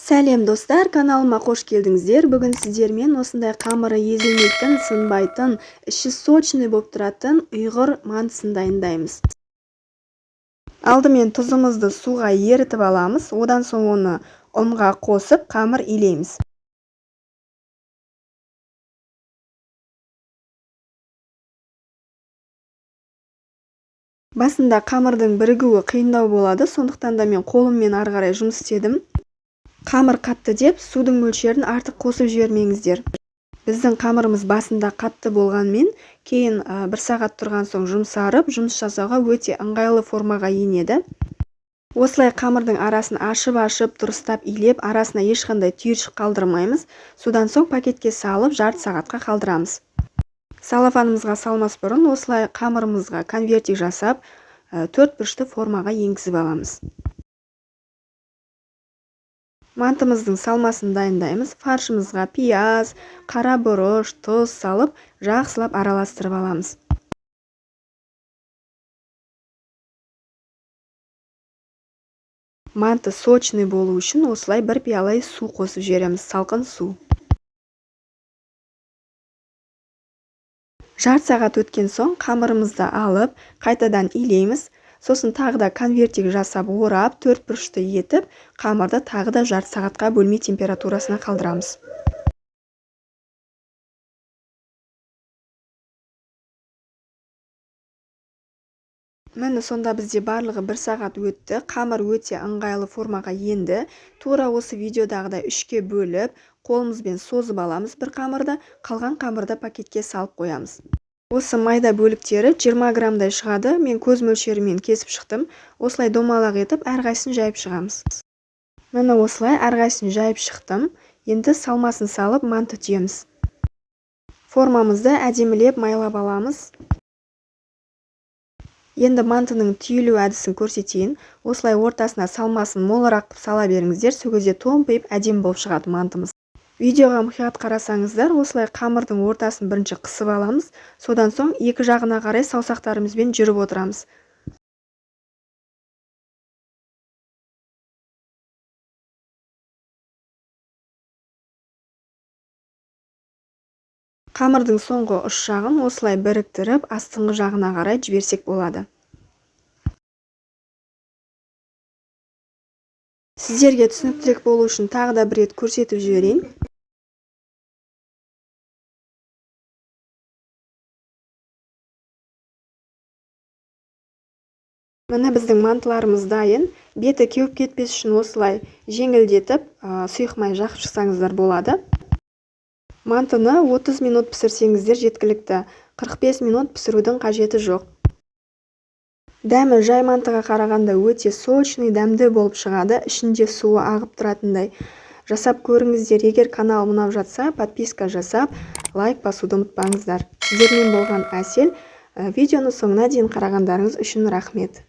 Сәлем достар, каналыма қош келдіңіздер. Бүгін сіздермен осындай қамыры езілмейтін, сынбайтын, іші сочный болып тұратын ұйғыр мантысын дайындаймыз. Алдымен тұзымызды суға ерітіп аламыз, одан соң оны ұнға қосып қамыр илейміз. Басында қамырдың бірігуі қиындау болады, сондықтан да мен қолыммен ары қарай жұмыс істедім. Қамыр қатты деп судың мөлшерін артық қосып жібермеңіздер. Біздің қамырымыз басында қатты болғанмен, кейін бір сағат тұрған соң жұмсарып, жұмыс жасауға өте ыңғайлы формаға енеді. Осылай қамырдың арасын ашып-ашып, дұрыстап илеп, арасына ешқандай түйіршік қалдырмаймыз. Содан соң пакетке салып, жарты сағатқа қалдырамыз. Салафанымызға салмас бұрын осылай қамырымызға конвертик жасап, төрт бұрышты формаға енгізіп аламыз. Мантымыздың салмасын дайындаймыз. Фаршымызға пияз, қара бұрыш, тұз салып, жақсылап араластырып аламыз. Манты сочный болу үшін осылай бір пиала су қосып жібереміз, салқын су. Жарты сағат өткен соң қамырымызды алып, қайтадан илейміз. Сосын тағы да конвертик жасап орап, төрт бұрышты етіп, қамырды тағы да жарты сағатқа бөлме температурасына қалдырамыз. Міне, сонда бізде барлығы бір сағат өтті. Қамыр өте ыңғайлы формаға енді. Тура осы видеодағыдай үшке бөліп, қолымызбен созып аламыз бір қамырды, қалған қамырды пакетке салып қоямыз. Осы майда бөліктері 20 граммдай шығады. Мен көз мөлшерімен кесіп шықтым. Осылай домалақ етіп әрқайсысын жайып шығамыз. Міне, осылай әрқайсысын жайып шықтым. Енді салмасын салып манты түйеміз. Формамызды әдемілеп майлап аламыз. Енді мантының түйілу әдісін көрсетейін. Осылай ортасына салмасын молырақ қылып сала беріңіздер. Сол кезде томпиып әдемі болып шығады мантымыз. Видеоға мұқият қарасаңыздар, осылай қамырдың ортасын бірінші қысып аламыз, содан соң екі жағына қарай саусақтарымызбен жүріп отырамыз. Қамырдың соңғы ұш жағын осылай біріктіріп, астыңғы жағына қарай жіберсек болады. Сіздерге түсініктірек болу үшін тағы да бір рет көрсетіп жіберейін. Міне, біздің мантыларымыз дайын. Беті кеуіп кетпес үшін осылай жеңілдетіп, сұйық май жағып шықсаңыздар болады. Мантыны 30 минут пісірсеңіздер жеткілікті. 45 минут пісірудің қажеті жоқ. Дәмі жай мантыға қарағанда өте сочный, дәмді болып шығады, ішінде суы ағып тұратындай. Жасап көріңіздер. Егер канал ұнап жатса, подписка жасап, лайк басуды ұмытпаңыздар. Сіздермен болған Әсел. Видеоны соңына дейін қарағандарыңыз үшін рахмет.